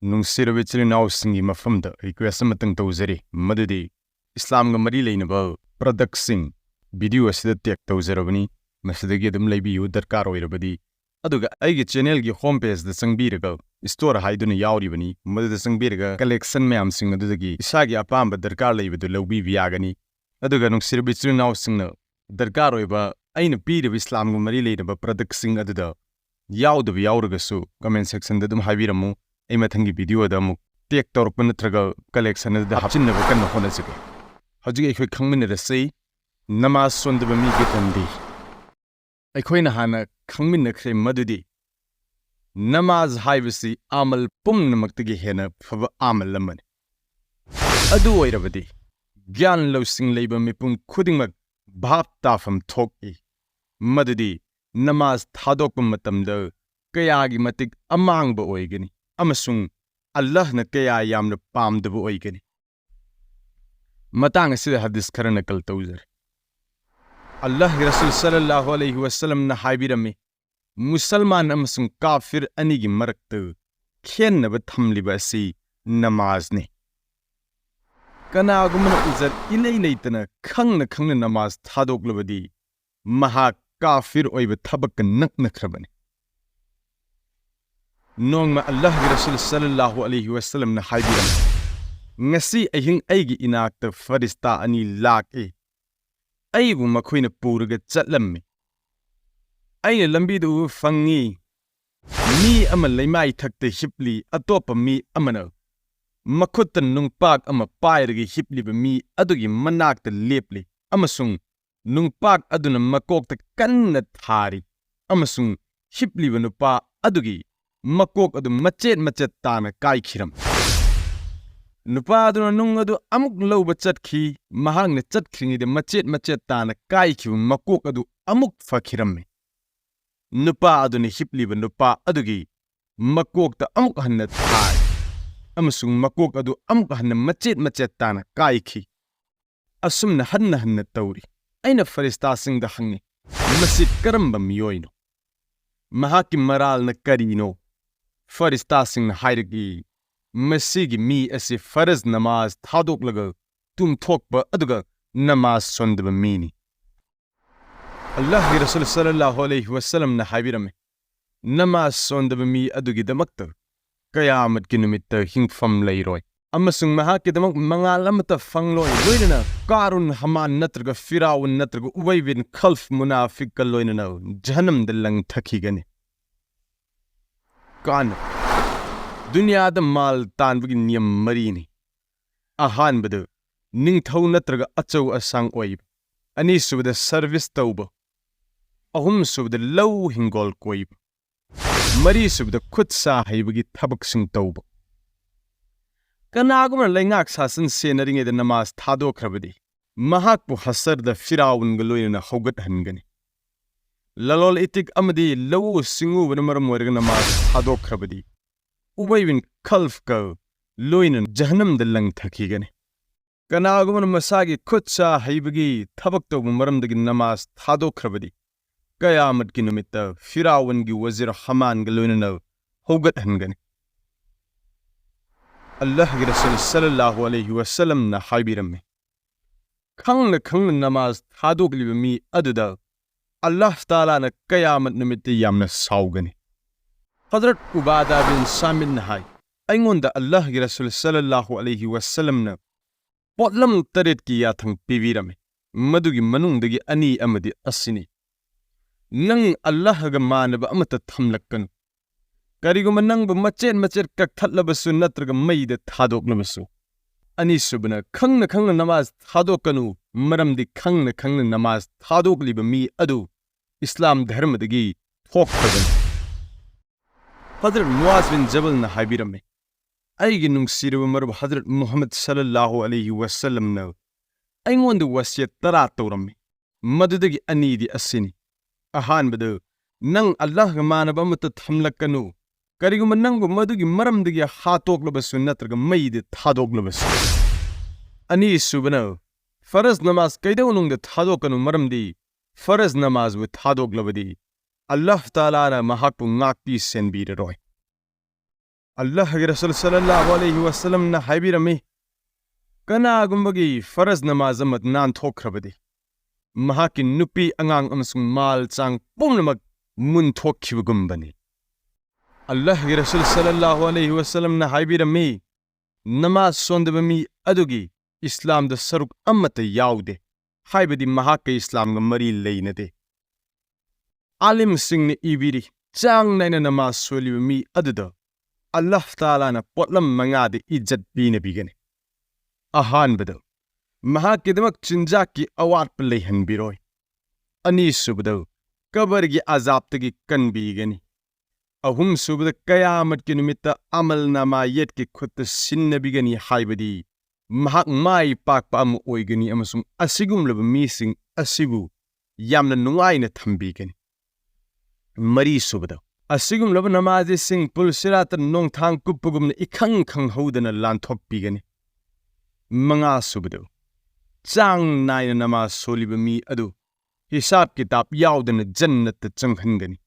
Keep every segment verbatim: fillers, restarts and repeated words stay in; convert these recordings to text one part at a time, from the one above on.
ꯅꯨꯡꯁꯤꯔꯕ ꯏꯆꯤꯜ ꯏꯅꯥꯎꯁꯤꯡꯒꯤ ꯃꯐꯝꯗ request ꯑꯃꯇꯪ ꯇꯧꯖꯔꯤ, ꯃꯗꯨꯗꯤ ꯏꯁꯂꯥꯝꯒ ꯃꯔꯤ ꯂꯩꯅꯕ productꯁꯤꯡ video ꯑꯁꯤꯗ tag ꯇꯧꯖꯔꯕꯅꯤ, ꯃꯁꯤꯗꯒꯤ ꯑꯗꯨꯝ ꯂꯩꯕꯤꯌꯨ ꯗꯔꯀꯥꯔ ꯑꯣꯏꯔꯕꯗꯤ꯫ ꯑꯗꯨꯒ ꯑꯩꯒꯤ channelꯒꯤ home pageꯇ ꯆꯪꯕꯤꯔꯒ store ꯍꯥꯏꯗꯨꯅ ꯌꯥꯎꯔꯤꯕꯅꯤ, ꯃꯗꯨꯗ ꯆꯪꯕꯤꯔꯒ collection ꯃꯌꯥꯝꯁꯤꯡ ꯑꯗꯨꯗꯒꯤ ꯏꯁꯥꯒꯤ ꯑꯄꯥꯝꯕ ꯗꯔꯀꯥꯔ ꯂꯩꯕꯗꯨ ꯂꯧꯕꯤꯕ ꯌꯥꯒꯅꯤ꯫ ꯑꯗꯨꯒ ꯅꯨꯡꯁꯤꯔꯕ ꯏꯆꯤꯜ ꯏꯅꯥꯎꯁꯤꯡꯅ ꯗꯔꯀꯥꯔ ꯑꯣꯏꯕ ꯑꯩꯅ ꯄꯤꯔꯤꯕ ꯏꯁꯂꯥꯝꯒ ꯃꯔꯤ ꯂꯩꯅꯕ productꯁꯤꯡ ꯑꯗꯨꯗ ꯌꯥꯎꯗꯕ ꯌꯥꯎꯔꯒꯁꯨ comment sectionꯗ ꯑꯗꯨꯝ ꯍꯥꯏꯕꯤꯔꯝꯃꯨ, ꯑꯩ ꯃꯊꯪꯒꯤ videoꯗ ꯑꯃꯨꯛ tag ꯇꯧꯔꯛꯄ ꯅꯠꯇ꯭ꯔꯒ collection ꯑꯗꯨꯗ ꯍꯥꯞꯆꯤꯟꯅꯕ ꯀꯟꯅ ꯍꯣꯠꯅꯖꯒꯦ꯫ ꯍꯧꯖꯤꯛ ꯑꯩꯈꯣꯏ ꯈꯪꯃꯤꯟꯅꯔꯁꯤ, ꯅꯃꯥꯖ ꯁꯣꯟꯗꯕ ꯃꯤꯒꯤ ꯗꯟꯗꯤ꯫ ꯑꯩꯈꯣꯏꯅ ꯍꯥꯟꯅ ꯈꯪꯃꯤꯟꯅꯈ꯭ꯔꯦ ꯃꯗꯨꯗꯤ ꯅꯃꯥꯖ ꯍꯥꯏꯕꯁꯤ ꯑꯃꯜ ꯄꯨꯝꯅꯃꯛꯇꯒꯤ ꯍꯦꯟꯅ ꯐꯕ ꯑꯃꯜ ꯑꯃꯅꯤ꯫ ꯑꯗꯨ ꯑꯣꯏꯔꯕꯗꯤ ꯒ꯭ꯌꯥꯟ ꯂꯧꯁꯤꯡ ꯂꯩꯕ ꯃꯤꯄꯨꯝ ꯈꯨꯗꯤꯡꯃꯛ ꯚꯥꯞ ꯇꯥꯐꯝ ꯊꯣꯛꯏ ꯃꯗꯨꯗꯤ ꯅꯃꯥꯖ ꯊꯥꯗꯣꯛꯄ ꯃꯇꯝꯗ ꯀꯌꯥꯒꯤ ꯃꯇꯤꯛ ꯑꯃꯥꯡꯕ ꯑꯣꯏꯒꯅꯤ ꯑꯃꯁꯨꯡ ꯑꯜꯂꯥꯍꯅ ꯀꯌꯥ ꯌꯥꯝꯅ ꯄꯥꯝꯗꯕ ꯑꯣꯏꯒꯅꯤ꯫ ꯃꯇꯥꯡ ꯑꯁꯤꯗ ꯍꯗꯤꯁ ꯈꯔ ꯅꯀꯜ ꯇꯧꯖꯔꯤ꯫ ꯑꯜꯂꯥꯍꯒꯤ ꯔꯁꯨꯜ ꯁꯜꯂꯜꯂꯥꯍꯨ ꯑꯂꯩꯍꯤ ꯋꯁꯜꯂꯝꯅ ꯍꯥꯏꯕꯤꯔꯝꯃꯤ, ꯃꯨꯁꯜꯃꯥꯟ ꯑꯃꯁꯨꯡ ꯀꯥꯐꯤꯔ ꯑꯅꯤꯒꯤ ꯃꯔꯛꯇ ꯈꯦꯟꯅꯕ ꯊꯝꯂꯤꯕ ꯑꯁꯤ ꯅꯃꯥꯖꯅꯤ꯫ ꯀꯅꯥꯒꯨꯝꯕꯅ ꯎꯖꯔ ꯏꯂꯩ ꯂꯩꯇꯅ ꯈꯪꯅ ꯈꯪꯅ ꯅꯃꯥꯖ ꯊꯥꯗꯣꯛꯂꯕꯗꯤ ꯃꯍꯥꯛ ꯀꯥꯐꯤꯔ ꯑꯣꯏꯕ ꯊꯕꯛꯀ ꯅꯛꯅꯈ꯭ꯔꯕꯅꯤ꯫ ꯅꯣꯡꯃ ꯑꯜꯂꯥꯍꯒꯤ ꯔꯁꯨꯜ ꯁꯜꯂꯜꯂꯥꯍꯨ ꯑꯂꯩꯍꯤ ꯋꯁꯜꯂꯝꯅ ꯍꯥꯏꯕꯤꯔꯝꯃꯤ, "ꯉꯁꯤ ꯑꯍꯤꯡ ꯑꯩꯒꯤ ꯏꯅꯥꯛꯇ ꯐꯔꯤꯁꯇꯥ ꯑꯅꯤ ꯂꯥꯛꯏ꯫ ꯑꯩꯕꯨ ꯃꯈꯣꯏꯅ ꯄꯨꯔꯒ ꯆꯠꯂꯝꯃꯤ꯫ ꯑꯩꯅ ꯂꯝꯕꯤꯗ ꯎꯕ ꯐꯪꯉꯤ꯫ ꯃꯤ ꯑꯃ ꯂꯩꯃꯥꯏ ꯊꯛꯇ ꯍꯤꯞꯂꯤ, ꯑꯇꯣꯞꯄ ꯃꯤ ꯑꯃꯅ ꯃꯈꯨꯠꯇ ꯅꯨꯡꯄꯥꯛ ꯑꯃ ꯄꯥꯏꯔꯒ ꯍꯤꯞꯂꯤꯕ ꯃꯤ ꯑꯗꯨꯒꯤ ꯃꯅꯥꯛꯇ ꯂꯦꯞꯂꯤ ꯑꯃꯁꯨꯡ ꯅꯨꯡꯄꯥꯛ ꯑꯗꯨꯅ ꯃꯀꯣꯛꯇ ꯀꯟꯅ ꯊꯥꯔꯤ ꯑꯃꯁꯨꯡ ꯍꯤꯞꯂꯤꯕ ꯅꯨꯄꯥ ꯑꯗꯨꯒꯤ ꯃꯀꯣꯛ ꯑꯗꯨ ꯃꯆꯦꯠ ꯃꯆꯦꯠ ꯇꯥꯅ ꯀꯥꯏꯈꯤꯔꯝꯃꯤ꯫ ꯅꯨꯄꯥ ꯑꯗꯨꯅ ꯅꯨꯡ ꯑꯗꯨ ꯑꯃꯨꯛ ꯂꯧꯕ ꯆꯠꯈꯤ꯫ ꯃꯍꯥꯛꯅ ꯆꯠꯈ꯭ꯔꯤꯉꯩꯗ ꯃꯆꯦꯠ ꯃꯆꯦꯠ ꯇꯥꯅ ꯀꯥꯏꯈꯤꯕ ꯃꯀꯣꯛ ꯑꯗꯨ ꯑꯃꯨꯛ ꯐꯈꯤꯔꯝꯃꯤ꯫ ꯅꯨꯄꯥ ꯑꯗꯨꯅ ꯍꯤꯞꯂꯤꯕ ꯅꯨꯄꯥ ꯑꯗꯨꯒꯤ ꯃꯀꯣꯛꯇ ꯑꯃꯨꯛ ꯍꯟꯅ ꯊꯥꯏ ꯑꯃꯁꯨꯡ ꯃꯀꯣꯛ ꯑꯗꯨ ꯑꯃꯨꯛ ꯍꯟꯅ ꯃꯆꯦꯠ ꯃꯆꯦꯠ ꯇꯥꯅ ꯀꯥꯏꯈꯤ꯫ ꯑꯁꯨꯝꯅ ꯍꯟꯅ ꯍꯟꯅ ꯇꯧꯔꯤ꯫ ꯑꯩꯅ ꯐꯔꯤꯁꯇꯥꯁꯤꯡꯗ ꯍꯪꯉꯤ, 'ꯃꯁꯤ ꯀꯔꯝꯕ ꯃꯤꯑꯣꯏꯅꯣ? ꯃꯍꯥꯛꯀꯤ ꯃꯔꯥꯜꯅ ꯀꯔꯤꯅꯣ?' ꯐꯔꯤꯁꯇꯥꯁꯤꯡꯅ ꯍꯥꯏꯔꯛꯏ, ꯃꯁꯤꯒꯤ ꯃꯤ ꯑꯁꯤ ꯐꯔꯖ ꯅꯃꯥꯖ ꯊꯥꯗꯣꯛꯂꯒ ꯇꯨꯝꯊꯣꯛꯄ ꯑꯗꯨꯒ ꯅꯃꯥꯖ ꯁꯣꯟꯗꯕ ꯃꯤꯅꯤ꯫ ꯑꯜꯂꯥꯍꯒꯤ ꯔꯁꯨꯜ ꯁꯜꯂꯜꯂꯥꯍꯨ ꯑꯂꯩꯍꯤ ꯋꯁꯜꯂꯝꯅ ꯍꯥꯏꯕꯤꯔꯝꯃꯤ, ꯅꯃꯥꯖ ꯁꯣꯟꯗꯕ ꯃꯤ ꯑꯗꯨꯒꯤꯗꯃꯛꯇ ꯀꯌꯥꯃꯠꯀꯤ ꯅꯨꯃꯤꯠꯇ ꯍꯤꯡꯐꯝ ꯂꯩꯔꯣꯏ ꯑꯃꯁꯨꯡ ꯃꯍꯥꯛꯀꯤꯗꯃꯛ ꯃꯉꯥꯜ ꯑꯃꯠꯇ ꯐꯪꯂꯣꯏ꯫ ꯂꯣꯏꯅꯅ ꯀꯥꯔꯨꯟ ꯍꯃꯥꯟ ꯅꯠꯇ꯭ꯔꯒ ꯐꯤꯔꯥꯎꯟ ꯅꯠꯇ꯭ꯔꯒ ꯎꯕꯩ ꯕꯤꯟ ꯈꯜꯐ ꯃꯨꯅꯥꯐꯤꯛꯀ ꯂꯣꯏꯅꯅ ꯖꯍꯟꯅꯝꯗ ꯂꯪꯊꯈꯤꯒꯅꯤ꯫ ꯀꯥꯟꯅꯕ: ꯗꯨꯅꯤꯌꯥꯗ ꯃꯥꯜ ꯇꯥꯟꯕꯒꯤ ꯅꯤꯌꯝ ꯃꯔꯤꯅꯤ꯫ ꯑꯍꯥꯟꯕꯗ, ꯅꯤꯡꯊꯧ ꯅꯠꯇ꯭ꯔꯒ ꯑꯆꯧ ꯑꯁꯥꯡ ꯑꯣꯏꯕ꯫ ꯑꯅꯤꯁꯨꯕꯗ, ꯁꯔꯚꯤꯁ ꯇꯧꯕ꯫ ꯑꯍꯨꯝꯁꯨꯕꯗ, ꯂꯧ ꯍꯤꯡꯒꯣꯜ ꯀꯣꯏꯕ꯫ ꯃꯔꯤꯁꯨꯕꯗ, ꯈꯨꯠ ꯁꯥ ꯍꯩꯕꯒꯤ ꯊꯕꯛꯁꯤꯡ ꯇꯧꯕ꯫ ꯀꯅꯥꯒꯨꯝꯕꯅ ꯂꯩꯉꯥꯛ ꯁꯥꯁꯟ ꯁꯦꯟꯅꯔꯤꯉꯩꯗ ꯅꯃꯥꯖ ꯊꯥꯗꯣꯛꯈ꯭ꯔꯕꯗꯤ, ꯃꯍꯥꯛꯄꯨ ꯍꯁꯔꯗ ꯐꯤꯔꯥꯎꯟꯒ ꯂꯣꯏꯅꯅ ꯍꯧꯒꯠꯍꯟꯒꯅꯤ꯫ ꯂꯂꯣꯟ ꯏꯇꯤꯛ ꯑꯃꯗꯤ ꯂꯧꯎ ꯁꯤꯡꯎꯕꯅ ꯃꯔꯝ ꯑꯣꯏꯔꯒ ꯅꯃꯥꯖ ꯊꯥꯗꯣꯛꯈ꯭ꯔꯕꯗꯤ, ꯎꯕꯩ ꯕꯤꯟ ꯈꯜꯐꯀ ꯂꯣꯏꯅꯅ ꯖꯍꯟꯅꯝꯗ ꯂꯪꯊꯈꯤꯒꯅꯤ꯫ ꯀꯅꯥꯒꯨꯝꯕꯅ ꯃꯁꯥꯒꯤ ꯈꯨꯠ ꯁꯥ ꯍꯩꯕꯒꯤ ꯊꯕꯛ ꯇꯧꯕ ꯃꯔꯝꯗꯒꯤ ꯅꯃꯥꯖ ꯊꯥꯗꯣꯛꯈ꯭ꯔꯕꯗꯤ, ꯀꯌꯥꯃꯠꯀꯤ ꯅꯨꯃꯤꯠꯇ ꯐꯤꯔꯥꯎꯟꯒꯤ ꯋꯖꯤꯔ ꯍꯃꯥꯟꯒ ꯂꯣꯏꯅꯅ ꯍꯧꯒꯠꯍꯟꯒꯅꯤ꯫ ꯑꯜꯂꯥꯍꯒꯤ ꯔꯁꯨꯜ ꯁꯜꯂꯜꯂꯥꯍꯨ ꯑꯂꯩꯍꯤ ꯋꯁꯜꯂꯝꯅ ꯍꯥꯏꯕꯤꯔꯝꯃꯤ, ꯈꯪꯅ ꯈꯪꯅ ꯅꯃꯥꯖ ꯊꯥꯗꯣꯛꯂꯤꯕ ꯃꯤ ꯑꯗꯨꯗ ꯑꯜꯂꯥꯍ ꯇꯥꯂꯥꯅ ꯀꯌꯥꯃꯠ ꯅꯨꯃꯤꯠꯇ ꯌꯥꯝꯅ ꯁꯥꯎꯒꯅꯤ꯫ ꯍꯖꯔꯠ ꯎꯕꯥꯗꯥ ꯕꯤꯟ ꯁꯥꯃꯤꯠꯅ ꯍꯥꯏ, ꯑꯩꯉꯣꯟꯗ ꯑꯜꯂꯥꯍꯒꯤ ꯔꯁꯨꯜ ꯁꯜꯂꯜꯂꯥꯍꯨ ꯑꯂꯩꯍꯤ ꯋꯁꯜꯂꯝꯅ ꯄꯣꯠꯂꯝ ꯇꯔꯦꯠꯀꯤ ꯌꯥꯊꯪ ꯄꯤꯕꯤꯔꯝꯃꯤ꯫ ꯃꯗꯨꯒꯤ ꯃꯅꯨꯡꯗꯒꯤ ꯑꯅꯤ ꯑꯃꯗꯤ ꯑꯁꯤꯅꯤ: ꯅꯪ ꯑꯜꯂꯥꯍꯒ ꯃꯥꯟꯅꯕ ꯑꯃꯠꯇ ꯊꯝꯂꯛꯀꯅꯨ꯫ ꯀꯔꯤꯒꯨꯝꯕ ꯅꯪꯕꯨ ꯃꯆꯦꯠ ꯃꯆꯦꯠ ꯀꯛꯊꯠꯂꯕꯁꯨ ꯅꯠꯇ꯭ꯔꯒ ꯃꯩꯗ ꯊꯥꯗꯣꯛꯂꯕꯁꯨ꯫ ꯑꯅꯤꯁꯨꯕꯅ, ꯈꯪꯅ ꯈꯪꯅ ꯅꯃꯥꯖ ꯊꯥꯗꯣꯛꯀꯅꯨ, ꯃꯔꯝꯗꯤ ꯈꯪꯅ ꯈꯪꯅ ꯅꯃꯥꯖ ꯊꯥꯗꯣꯛꯂꯤꯕ ꯃꯤ ꯑꯗꯨ ꯏꯁꯂꯥꯝ ꯙꯔꯃꯗꯒꯤ ꯊꯣꯛꯈ꯭ꯔꯕꯅꯤ꯫ ꯍꯖꯔꯠ ꯃꯨꯑꯥꯖ ꯕꯤꯟ ꯖꯕꯜꯅ ꯍꯥꯏꯕꯤꯔꯝꯃꯤ, ꯑꯩꯒꯤ ꯅꯨꯡꯁꯤꯔꯕ ꯃꯔꯨꯞ ꯍꯖꯔꯠ ꯃꯨꯍꯝꯃꯗ ꯁꯜꯂꯜꯂꯥꯍꯨ ꯑꯂꯩꯍꯤ ꯋꯁꯜꯂꯝꯅ ꯑꯩꯉꯣꯟꯗ ꯋꯁꯤꯌꯠ ꯇꯔꯥ ꯇꯧꯔꯝꯃꯤ꯫ ꯃꯗꯨꯗꯒꯤ ꯑꯅꯤꯗꯤ ꯑꯁꯤꯅꯤ: ꯑꯍꯥꯟꯕꯗ, ꯅꯪ ꯑꯜꯂꯥꯍꯒ ꯃꯥꯟꯅꯕ ꯑꯃꯠꯇ ꯊꯝꯂꯛꯀꯅꯨ, ꯀꯔꯤꯒꯨꯝꯕ ꯅꯪꯕꯨ ꯃꯗꯨꯒꯤ ꯃꯔꯝꯗꯒꯤ ꯍꯥꯠꯇꯣꯛꯂꯕꯁꯨ ꯅꯠꯇ꯭ꯔꯒ ꯃꯩꯗ ꯊꯥꯗꯣꯛꯂꯕꯁꯨ꯫ ꯑꯅꯤꯁꯨꯕꯅ, ꯐꯔꯖ ꯅꯃꯥꯖ ꯀꯩꯗꯧꯅꯨꯡꯗ ꯊꯥꯗꯣꯛꯀꯅꯨ, ꯃꯔꯝꯗꯤ ꯐꯔꯖ ꯅꯃꯥꯖꯕꯨ ꯊꯥꯗꯣꯛꯂꯕꯗꯤ ꯑꯜꯂꯥꯍ ꯇꯥꯂꯥꯅ ꯃꯍꯥꯛꯄꯨ ꯉꯥꯛꯄꯤ ꯁꯦꯟꯕꯤꯔꯔꯣꯏ꯫ ꯑꯜꯂꯥꯍꯒꯤ ꯔꯁꯨꯜ ꯁꯜꯂꯜꯂꯥꯍꯨ ꯑꯂꯩꯍꯤ ꯋꯥꯁꯜꯂꯝꯅ ꯍꯥꯏꯕꯤꯔꯝꯃꯤ, "ꯀꯅꯥꯒꯨꯝꯕꯒꯤ ꯐꯔꯖ ꯅꯃꯥꯖ ꯑꯃ ꯅꯥꯟꯊꯣꯛꯈ꯭ꯔꯕꯗꯤ, ꯃꯍꯥꯛꯀꯤ ꯅꯨꯄꯤ ꯑꯉꯥꯡ ꯑꯃꯁꯨꯡ ꯃꯥꯜ ꯆꯥꯡ ꯄꯨꯝꯅꯃꯛ ꯃꯨꯟꯊꯣꯛꯈꯤꯕꯒꯨꯝꯕꯅꯤ"꯫ ꯑꯜꯂꯥꯍꯒꯤ ꯔꯁꯨꯜ ꯁꯜꯂꯜꯂꯥꯍꯨ ꯑꯂꯩꯍꯤ ꯋꯥꯁꯜꯂꯝꯅ ꯍꯥꯏꯕꯤꯔꯝꯃꯤ, "ꯅꯃꯥꯖ ꯁꯣꯟꯗꯕ ꯃꯤ ꯑꯗꯨꯒꯤ ꯏꯁꯂꯥꯝꯗ ꯁꯔꯨꯛ ꯑꯃꯠꯇ ꯌꯥꯎꯗꯦ, ꯍꯥꯏꯕꯗꯤ ꯃꯍꯥꯛꯀ ꯏꯁꯂꯥꯝꯒ ꯃꯔꯤ ꯂꯩꯅꯗꯦ"꯫ ꯑꯥꯂꯤꯝꯁꯤꯡꯅ ꯏꯕꯤꯔꯤ, ꯆꯥꯡ ꯅꯥꯏꯅ ꯅꯃꯥꯖ ꯁꯣꯜꯂꯤꯕ ꯃꯤ ꯑꯗꯨꯗ ꯑꯜꯂꯥꯍ ꯇꯥꯂꯥꯅ ꯄꯣꯠꯂꯝ ꯃꯉꯥꯗ ꯏꯖꯠ ꯄꯤꯅꯕꯤꯒꯅꯤ꯫ ꯑꯍꯥꯟꯕꯗ, ꯃꯍꯥꯛꯀꯤꯗꯃꯛ ꯆꯤꯟꯖꯥꯛꯀꯤ ꯑꯋꯥꯠꯄ ꯂꯩꯍꯟꯕꯤꯔꯣꯏ꯫ ꯑꯅꯤꯁꯨꯕꯗ, ꯀꯕꯔꯒꯤ ꯑꯖꯥꯕꯇꯒꯤ ꯀꯟꯕꯤꯒꯅꯤ꯫ ꯑꯍꯨꯝꯁꯨꯕꯗ, ꯀꯌꯥꯃꯠꯀꯤ ꯅꯨꯃꯤꯠꯇ ꯑꯃꯜ ꯅꯥꯃꯥ ꯌꯦꯠꯀꯤ ꯈꯨꯠꯇ ꯁꯤꯟꯅꯕꯤꯒꯅꯤ, ꯍꯥꯏꯕꯗꯤ ꯃꯍꯥꯛ ꯃꯥꯏ ꯄꯥꯛꯄ ꯑꯃ ꯑꯣꯏꯒꯅꯤ ꯑꯃꯁꯨꯡ ꯑꯁꯤꯒꯨꯝꯂꯕ ꯃꯤꯁꯤꯡ ꯑꯁꯤꯕꯨ ꯌꯥꯝꯅ ꯅꯨꯡꯉꯥꯏꯅ ꯊꯝꯕꯤꯒꯅꯤ꯫ ꯃꯔꯤꯁꯨꯕꯗ, ꯑꯁꯤꯒꯨꯝꯂꯕ ꯅꯃꯥꯖꯤꯁꯤꯡ ꯄꯨꯜꯁꯤꯔꯥꯠꯇ ꯅꯣꯡꯊꯥꯡ ꯀꯨꯞꯄꯒꯨꯝꯅ ꯏꯈꯪ ꯈꯪꯍꯧꯗꯅ ꯂꯥꯟꯊꯣꯛꯄꯤꯒꯅꯤ꯫ ꯃꯉꯥꯁꯨꯕꯗ, ꯆꯥꯡ ꯅꯥꯏꯅ ꯅꯃꯥꯖ ꯁꯣꯜꯂꯤꯕ ꯃꯤ ꯑꯗꯨ ꯍꯤꯁꯥꯕ ꯀꯤꯇꯥꯕ ꯌꯥꯎꯗꯅ ꯖꯟꯅꯠꯇ ꯆꯪꯍꯟꯒꯅꯤ꯫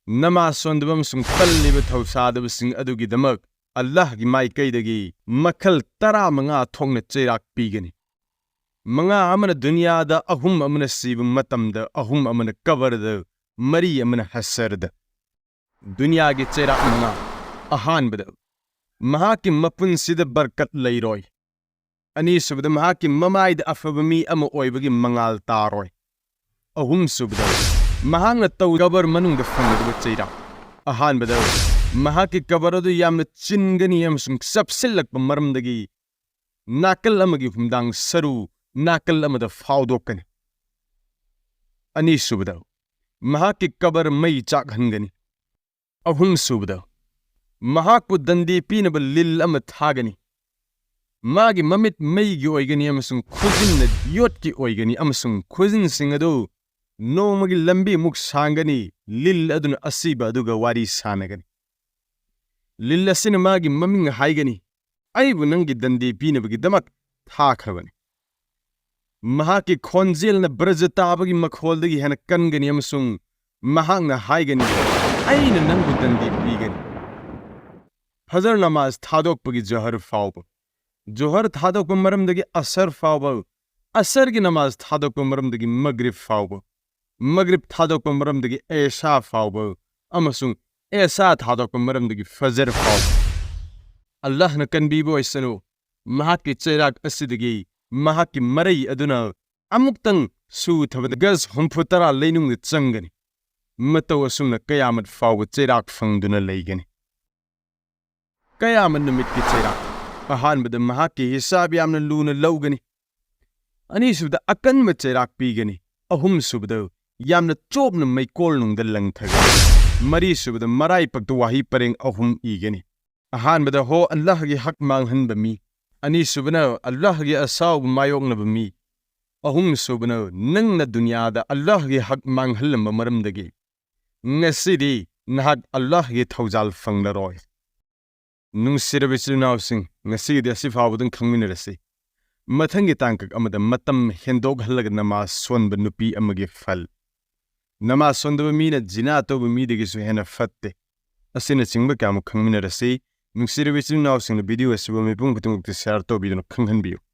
ꯅꯃꯥꯖ ꯁꯣꯟꯗꯕ ꯑꯃꯁꯨꯡ ꯀꯜꯂꯤꯕ ꯊꯧꯁꯥꯗꯕꯁꯤꯡ ꯑꯗꯨꯒꯤꯗꯃꯛ ꯑꯜꯂꯥꯍꯒꯤ ꯃꯥꯏꯀꯩꯗꯒꯤ ꯃꯈꯜ ꯇꯔꯥꯃꯉꯥ ꯊꯣꯛꯅ ꯆꯩꯔꯥꯛ ꯄꯤꯒꯅꯤ꯫ ꯃꯉꯥ ꯑꯃꯅ ꯗꯨꯅꯤꯌꯥꯗ, ꯑꯍꯨꯝ ꯑꯃꯅ ꯁꯤꯕ ꯃꯇꯝꯗ, ꯑꯍꯨꯝ ꯑꯃꯅ ꯀꯕꯔꯗ, ꯃꯔꯤ ꯑꯃꯅ ꯍꯁꯔꯗ꯫ ꯗꯨꯅꯤꯌꯥꯒꯤ ꯆꯩꯔꯥꯛ ꯃꯉꯥ꯫ ꯑꯍꯥꯟꯕꯗ, ꯃꯍꯥꯛꯀꯤ ꯃꯄꯨꯟꯁꯤꯗ ꯕꯔꯀꯠ ꯂꯩꯔꯣꯏ꯫ ꯑꯅꯤꯁꯨꯕꯗ, ꯃꯍꯥꯛꯀꯤ ꯃꯃꯥꯏꯗ ꯑꯐꯕ ꯃꯤ ꯑꯃ ꯑꯣꯏꯕꯒꯤ ꯃꯉꯥꯜ ꯇꯥꯔꯣꯏ꯫ ꯑꯍꯨꯝꯁꯨꯕꯗ, ꯃꯍꯥꯛꯅ ꯇꯧ ꯀꯕꯔ ꯃꯅꯨꯡꯗ ꯐꯪꯒꯗꯕ ꯆꯩꯔꯥꯛ꯫ ꯑꯍꯥꯟꯕꯗ, ꯃꯍꯥꯛꯀꯤ ꯀꯕꯔ ꯑꯗꯨ ꯌꯥꯝꯅ ꯆꯤꯟꯒꯅꯤ ꯑꯃꯁꯨꯡ ꯆꯞꯁꯤꯜꯂꯛꯄ ꯃꯔꯝꯗꯒꯤ ꯅꯥꯀꯜ ꯑꯃꯒꯤ ꯍꯨꯝꯗꯥꯡ ꯁꯔꯨ ꯅꯥꯀꯜ ꯑꯃꯗ ꯐꯥꯎꯗꯣꯛꯀꯅꯤ꯫ ꯑꯅꯤꯁꯨꯕꯗ, ꯃꯍꯥꯛꯀꯤ ꯀꯕꯔ ꯃꯩ ꯆꯥꯛꯍꯟꯒꯅꯤ꯫ ꯑꯍꯨꯝꯁꯨꯕꯗ, ꯃꯍꯥꯛꯄꯨ ꯗꯟꯗꯤ ꯄꯤꯅꯕ ꯂꯤꯜ ꯑꯃ ꯊꯥꯒꯅꯤ꯫ ꯃꯥꯒꯤ ꯃꯃꯤꯠ ꯃꯩꯒꯤ ꯑꯣꯏꯒꯅꯤ ꯑꯃꯁꯨꯡ ꯈꯨꯖꯤꯟꯅ ꯌꯣꯠꯀꯤ ꯑꯣꯏꯒꯅꯤ, ꯑꯃꯁꯨꯡ ꯈꯨꯖꯤꯟꯁꯤꯡ ꯑꯗꯨ ꯅꯣꯡꯃꯒꯤ ꯂꯝꯕꯤꯃꯨꯛ ꯁꯥꯡꯒꯅꯤ꯫ ꯂꯤꯜ ꯑꯗꯨꯅ ꯑꯁꯤꯕ ꯑꯗꯨꯒ ꯋꯥꯔꯤ ꯁꯥꯟꯅꯒꯅꯤ꯫ ꯂꯤꯜ ꯑꯁꯤꯅ ꯃꯥꯒꯤ ꯃꯃꯤꯡ ꯍꯥꯏꯒꯅꯤ, "ꯑꯩꯕꯨ ꯅꯪꯒꯤ ꯗꯟꯗꯤ ꯄꯤꯅꯕꯒꯤꯗꯃꯛ ꯊꯥꯈ꯭ꯔꯕꯅꯤ"꯫ ꯃꯍꯥꯛꯀꯤ ꯈꯣꯟꯖꯦꯜꯅ ꯕ꯭ꯔꯖ ꯇꯥꯕꯒꯤ ꯃꯈꯣꯜꯗꯒꯤ ꯍꯦꯟꯅ ꯀꯟꯒꯅꯤ ꯑꯃꯁꯨꯡ ꯃꯍꯥꯛꯅ ꯍꯥꯏꯒꯅꯤ, "ꯑꯩꯅ ꯅꯪꯕꯨ ꯗꯟꯗꯤ ꯄꯤꯒꯅꯤ"꯫ ꯐꯖꯔ ꯅꯃꯥꯖ ꯊꯥꯗꯣꯛꯄꯒꯤ ꯖꯣꯍꯔ ꯐꯥꯎꯕ, ꯖꯣꯍꯔ ꯊꯥꯗꯣꯛꯄ ꯃꯔꯝꯗꯒꯤ ꯑꯁꯔ ꯐꯥꯎꯕ, ꯑꯁꯔꯒꯤ ꯅꯃꯥꯖ ꯊꯥꯗꯣꯛꯄ ꯃꯔꯝꯗꯒꯤ ꯃꯒ꯭ꯔꯤꯕ ꯐꯥꯎꯕ, ꯃꯒ꯭ꯔꯤꯕ ꯊꯥꯗꯣꯛꯄ ꯃꯔꯝꯗꯒꯤ ꯑꯦꯁꯥ ꯐꯥꯎꯕ, ꯑꯃꯁꯨꯡ ꯑꯦꯁꯥ ꯊꯥꯗꯣꯛꯄ ꯃꯔꯝꯗꯒꯤ ꯐꯖꯔ ꯐꯥꯎꯕ꯫ ꯑꯜꯂꯥꯍꯅ ꯀꯟꯕꯤꯕ ꯑꯣꯏꯁꯅꯨ꯫ ꯃꯍꯥꯛꯀꯤ ꯆꯩꯔꯥꯛ ꯑꯁꯤꯗꯒꯤ ꯃꯍꯥꯛꯀꯤ ꯃꯔꯩ ꯑꯗꯨꯅ ꯑꯃꯨꯛꯇꯪ ꯁꯨ ꯊꯕꯗ ꯒꯖ ꯍꯨꯝꯐꯨ ꯇꯔꯥ ꯂꯩꯅꯨꯡꯗ ꯆꯪꯒꯅꯤ꯫ ꯃꯇꯧ ꯑꯁꯨꯝꯅ ꯀꯌꯥꯃꯠ ꯐꯥꯎꯕ ꯆꯩꯔꯥꯛ ꯐꯪꯗꯨꯅ ꯂꯩꯒꯅꯤ꯫ ꯀꯌꯥꯃꯠ ꯅꯨꯃꯤꯠꯀꯤ ꯆꯩꯔꯥꯛ꯫ ꯑꯍꯥꯟꯕꯗ ꯃꯍꯥꯛꯀꯤ ꯍꯤꯁꯥꯕ ꯌꯥꯝꯅ ꯂꯨꯅ ꯂꯧꯒꯅꯤ꯫ ꯑꯅꯤꯁꯨꯕꯗ ꯑꯀꯟꯕ ꯆꯩꯔꯥꯛ ꯄꯤꯒꯅꯤ꯫ ꯑꯍꯨꯝꯁꯨꯕꯗ ꯌꯥꯝꯅ ꯆꯣꯞꯅ ꯃꯩꯀꯣꯜꯅꯨꯡꯗ ꯂꯪꯊꯒꯅꯤ꯫ ꯃꯔꯤꯁꯨꯕꯗ ꯃꯔꯥꯏꯄꯛꯇ ꯋꯥꯍꯩ ꯄꯔꯦꯡ ꯑꯍꯨꯝ ꯏꯒꯅꯤ꯫ ꯑꯍꯥꯟꯕꯗ ꯍꯣ ꯑꯜꯂꯥꯍꯒꯤ ꯍꯛ ꯃꯥꯡꯍꯟꯕ ꯃꯤ꯫ ꯑꯅꯤꯁꯨꯕꯅ ꯑꯜꯂꯥꯍꯒꯤ ꯑꯁꯥꯎꯕ ꯃꯥꯌꯣꯛꯅꯕ ꯃꯤ꯫ ꯑꯍꯨꯝꯁꯨꯕꯅ ꯅꯪꯅ ꯗꯨꯅꯤꯌꯥꯗ ꯑꯜꯂꯥꯍꯒꯤ ꯍꯛ ꯃꯥꯡꯍꯜꯂꯝꯕ ꯃꯔꯝꯗꯒꯤ ꯉꯁꯤꯗꯤ ꯅꯍꯥꯛ ꯑꯜꯂꯥꯍꯒꯤ ꯊꯧꯖꯥꯜ ꯐꯪꯂꯔꯣꯏ꯫ ꯅꯨꯡꯁꯤꯔꯕ ꯏꯆꯤꯜ ꯏꯅꯥꯎꯁꯤꯡ, ꯉꯁꯤꯒꯤꯗꯤ ꯑꯁꯤ ꯐꯥꯎꯕꯗꯪ ꯈꯪꯃꯤꯟꯅꯔꯁꯤ꯫ ꯃꯊꯪꯒꯤ ꯇꯥꯡꯀꯛ ꯑꯃꯗ ꯃꯇꯝ ꯍꯦꯟꯗꯣꯛꯍꯜꯂꯒ ꯅꯃꯥꯖ ꯁꯣꯟꯕ ꯅꯨꯄꯤ ꯑꯃꯒꯤ ꯐꯜ, ꯅꯃꯥꯖ ꯁꯣꯟꯗꯕ ꯃꯤꯅ ꯖꯤꯅꯥ ꯇꯧꯕ ꯃꯤꯗꯒꯤꯁꯨ ꯍꯦꯟꯅ ꯐꯠꯇꯦ, ꯑꯁꯤꯅꯆꯤꯡꯕ ꯀꯌꯥꯃꯨꯛ ꯈꯪꯃꯤꯟꯅꯔꯁꯤ꯫ ꯅꯨꯡꯁꯤꯔꯕ ꯏꯆꯤꯜ ꯏꯅꯥꯎꯁꯤꯡꯅ ꯚꯤꯗꯤꯑꯣ ꯑꯁꯤꯕꯨ ꯃꯤꯄꯨꯝ ꯈꯨꯗꯤꯡꯃꯛꯇ ꯁꯦꯌꯔ ꯇꯧꯕꯤꯗꯨꯅ ꯈꯪꯍꯟꯕꯤꯌꯨ꯫